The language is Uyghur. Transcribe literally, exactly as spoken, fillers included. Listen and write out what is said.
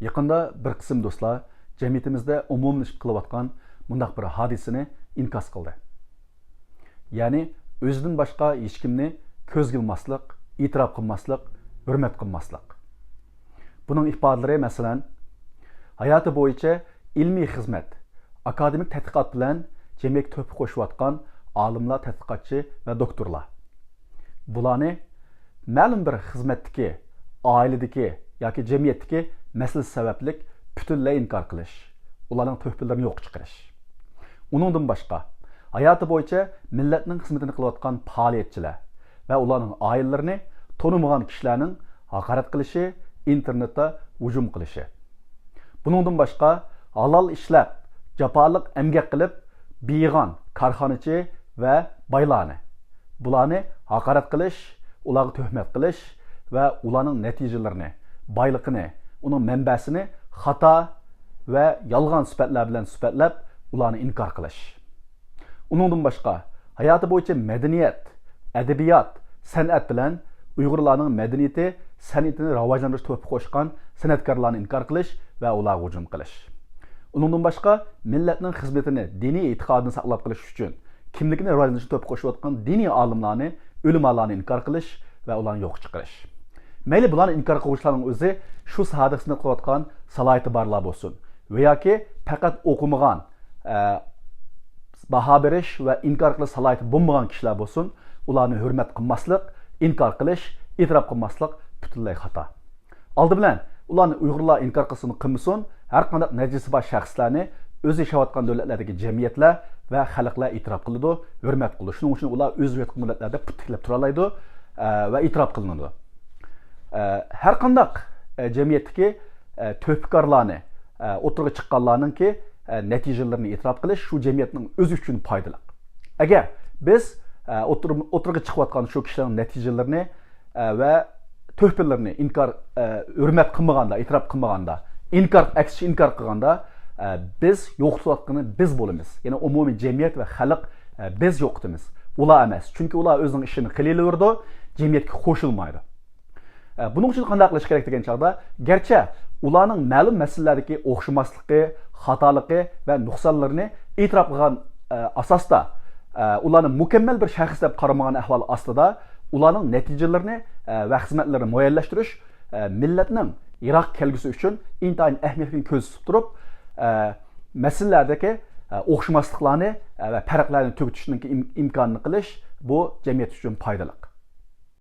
يېقىندا بىر قىسىم دوستلار جەمئىيىتىمىزدە ئومۇملىشىپ قېلىۋاتقان مۇنداق بىر ھادىسىنى ئىنكاس قىلدى. يەنى ئۆزىدىن باشقا ھېچكىمنى كۆزگە ئىلماسلىق، ئېتىراپ قىلماسلىق، ھۆرمەت قىلماسلىق. بۇنىڭ ئىپادىلىرى، مەسىلەن، ھاياتى بويىچە ئىلمىي خىزمەت، ئاكادېمىك تەتقىقات بىلەن جەمئىيەتكە تۆھپە قوشۇۋاتقان ئالىملار، تەتقىقاتچى ۋە دوكتورلار. بۇلارنى مەلۇم بىر خىزمەتتىكى، ئائىلىدىكى ياكى جەمئىيەتتىكى مەسىلە سەۋەبلىك پۈتۈنلەي ئىنكار قىلىش، ئۇلارنىڭ تۆھپىلىرىنى يوققا چىقىرىش. ئۇنىڭدىن باشقا، ھاياتى بويىچە مىللەتنىڭ خىزمىتىنى قىلىۋاتقان پائالىيەتچىلەر ۋە ئۇلارنىڭ ئائىلىلىرىنى تونۇمىغان كىشىلەرنىڭ ھاقارەت قىلىشى، ئىنتېرنېتتا ھۇجۇم قىلىشى. بۇنىڭدىن باشقا، ھالال ئىشلەپ، جاپالىق ئەمگەك قىلىپ، بېيىغان كارخانىچى ۋە بايلارنى، بۇلارنى ھاقارەت قىلىش، ئۇلارغا تۆھمەت قىلىش ۋە ئۇلارنىڭ نەتىجىلىرىنى، بايلىقىنى، ئۇنىڭ مەنبەسىنى خاتا ۋە يالغان سۈپەتلەر بىلەن سۈپەتلەپ، ئۇلارنى ئىنكار قىلىش. ئۇنىڭدىن باشقا، ھاياتى بويىچە مەدەنىيەت، ئەدەبىيات، سەنئەت بىلەن ئۇيغۇرلارنىڭ مەدەنىيىتى، سەنئىتىنى راۋاجلاندۇرۇشقا تۆھپە قوشقان سەنئەتكارلارنى ئىنكار قىلىش ۋە ئۇلارغا ھۇجۇم قىلىش. ئۇنىڭدىن باشقا، مىللەتنىڭ خىزمىتىنى، دىنىي ئېتىقادىنى ساقلاپ قېلىش ئۈچۈن كىملىكىنى راۋاجلاندۇرۇشقا تۆھپە قوشۇۋاتقان دىنىي ئالىملارنى، ئۆلىمالارنى ئىنكار قىلىش ۋە ئۇلارنى يوققا چىقىرىش. مەيلى، بۇلارنى ئىنكار قىلغۇچىلارنىڭ ئۆزى شۇ ساھەدە خىزمەت قىلىۋاتقان سالاھىيىتى بارلار بولسۇن ۋە ياكى پەقەت ئوقۇمىغان، ئە، باھا بېرىش ۋە ئىنكار قىلىش سالاھىيىتى بولمىغان كىشىلەر بولسۇن، ئۇلارنى ھۆرمەت قىلماسلىق، ئىنكار قىلىش، ئېتىراپ قىلماسلىق پۈتۈنلەي خاتا. ئالدى بىلەن ئۇلارنى ئۇيغۇرلار ئىنكار قىلسۇن قىلمىسۇن، ھەر قانداق نەتىجىسى بار شەخسلەرنى ئۆزى ياشاۋاتقان دۆلەتلەردىكى جەمئىيەتلەر ۋە خەلقلەر ئېتىراپ قىلىدۇ، ھۆرمەت قىلىدۇ. شۇنىڭ ئۈچۈن ئۇلار ئۆزى ياشاۋاتقان دۆلەتلەردە پۇت تىكلەپ تۇرالايدۇ، ئە، ۋە ئېتىراپ قىلىنىدۇ. ئە، ھەر قانداق، ئە، جەمئىيەتتىكى، ئە، تۆھپىكارلارنى، ئە، ئوتتۇرىغا چىققانلارنىڭكى، ئە، نەتىجىلىرىنى ئېتىراپ قىلىش شۇ جەمئىيەتنىڭ ئۆزى ئۈچۈن پايدىلىق. ئەگەر بىز، ئە، ئوتتۇرا-، ئوتتۇرىغا چىقىۋاتقان شۇ كىشىلەرنىڭ نەتىجىلىرىنى، ئە، ۋە تۆھپىلىرىنى ئىنكار، ئە، ھۆرمەت قىلمىغاندا، ئېتىراپ قىلمىغاندا، ئىنكار، ئەكسىچە ئىنكار قىلغاندا، ئە، بىز يوقىتىۋاتقىنى بىز بولىمىز. يەنى ئومۇمىي جەمئىيەت ۋە خەلق، ئە، بىز يوقىتىمىز. ئۇلار ئەمەس. چۈنكى ئۇلار ئۆزىنىڭ ئىشىنى قىلىۋېرىدۇ، جەمئىيەتكە قوشۇلمايدۇ. ئە، بۇنىڭ ئۈچۈن قانداق قىلىش كېرەك دېگەن چاغدا، گەرچە ئۇلارنىڭ مەلۇم مەسىلىلەردىكى ئوخشىماسلىقى، خاتالىقى ۋە نۇقسانلىرىنى ئېتىراپ قىلغان، ئە، ئاساستا، ئە، ئۇلارنى مۇكەممەل بىر شەخس دەپ قارىمىغان ئەھۋال ئاستىدا، ئۇلارنىڭ نەتىجىلىرىنى، ئە، ۋە خىزمەتلىرىنى مۇئەييەنلەشتۈرۈش، ئە، مىللەتنىڭ يىراق كەلگۈسى ئۈچۈن ئىنتايىن ئەھمىيەتلىك كۆز تۇتۇپ تۇرۇپ، ئە، مەسىلىلەردىكى، ئە، ئوخشىماسلىقلارنى، ئە، ۋە پەرقلەرنى تۈگىتىشنىڭ ئىم-، ئىمكانىنى قىلىش، بۇ جەمئىيەت ئۈچۈن پايدىلىق.